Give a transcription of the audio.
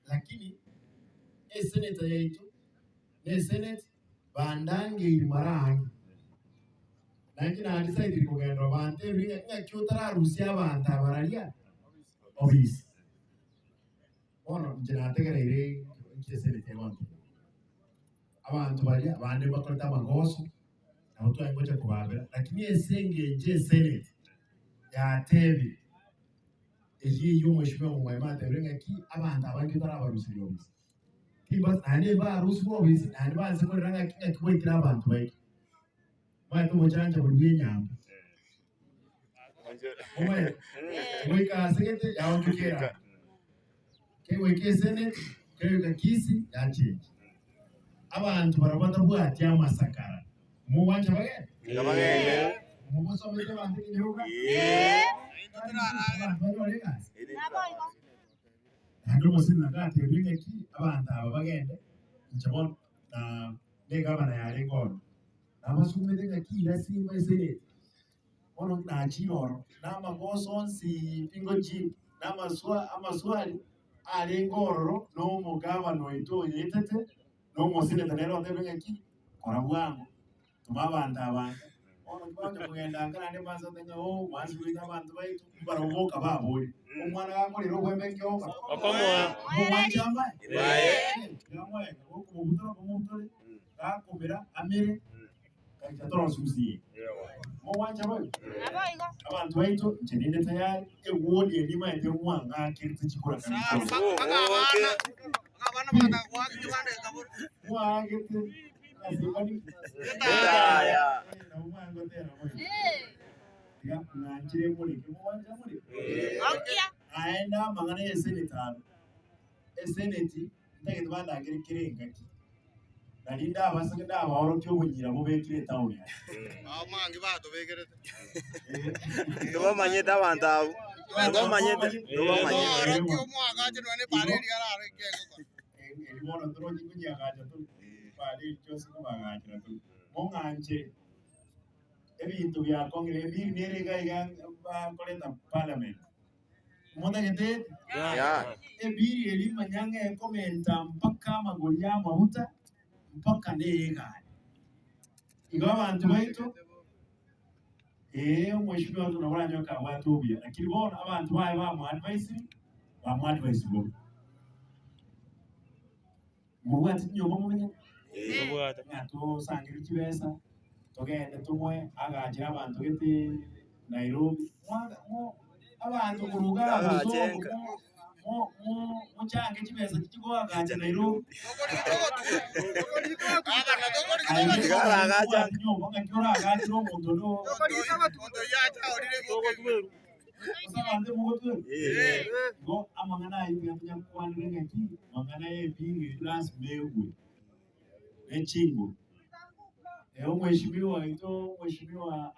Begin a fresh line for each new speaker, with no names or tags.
Lakini esenator yaito na esenate bandangeiri mara aange. Nainche na decided kogenda bantebie ng'a ng'aki otararusia abanto aba raria obisi. Bono inche nategereire inche esenate egontebia. Abanto baria abande mbakorete amagoso, nabo tware gocha kobabera, lakini ase engencho esenate yatebire, eyio eyio omweshimiwa Omong'waima atebire ng'aki abanto aba intwe tarabaruseria obisi. Timba naende barusigwe obisi naende banse korera ng'aki ng'aki gwaikire abanto baito. Omanyete obochancha boria bwa enyambu. Omanyete? Goika ase gete yaonchoka erangi. Kegoika esenate, kegoika Kisii yachange. Abanto barabwo batabwati amasakara, mogwancha bagende?
Bagende.
Mogosomete abanto ekenyoro iga? Abanto banyore egasi? Naende omosani nagatebire ng'aki abanto aba bagende, inche bono na negavana yarenge ororo, nabasumete ng'aki ira simba eseneti, bono nachire ororo, na amagoso onsi pi ngochibu, na amaswa amaswali arenge ororo na omogavana oito oyoetete, na omoseneta nere otebe ng'aki, kora bwango. Toma abanto abange, bono tibwancha kogenda nka naende mbanse goteba ng'a oo mwansi goita abanto baito, mbarabwo boka baboria. Omwana gakorera obwembe nkeoka,
Okomoa.
omwanche amae?
Amae.
Tiga moe, gokomobutora omobutore, gakomera amere, gaicha torosusie. Mogwancha boigo? Abanto baito, inche ninde tayari, ewodi eye nimaete mwang'akerete chikura kabisa. Mwaagete Naende amang'ana y'eseneti aro, eseneti ntagete bandangere kera engaki, nari ndabase ndabaorokie obonyira bobekire etown eye.
Tobamanyete abanto abwo, tobamanyete, tobamanyete.
Erio bono toroche konyiagacha tore, bare erio chionsi kobagachera tore. Mong'anche ebinto biakong'ire, ebiri nere iga iga bakoreta parliament. Motagete ete?
Yeah.
Ebiri eria manya ng'a ekomenta mpaka amagori ya amaguta, mpaka na ey'egari. Igo abanto baito, ee omweshimiwa oito nabo oranyore kabwate obuya, lakini bono abanto baye bamoadvisiri, bamoadvise bobe. Mobwate chinyomba momenyete?
Tobwate.
Ng'a tosangererie chibesa, togende tomoe agachere abanto gete Nairobi. Mwaga mo abanto korwa igaa
Agache
Bosongo
nka.
mo mo mo mochange chibesa chichie koagacha Nairobi. Aye
Iga aragacha
obwate nyomba ng'aki oragachere omonto onde oo Gose abanto mogotwerwa?
Eh.
Igo amang'ana ayio tiga tonyakwanere ng'aki, amang'ana y'ebiiri erio lasima egwe ne chinguru. Omweshimiwa oito, omweshimiwa.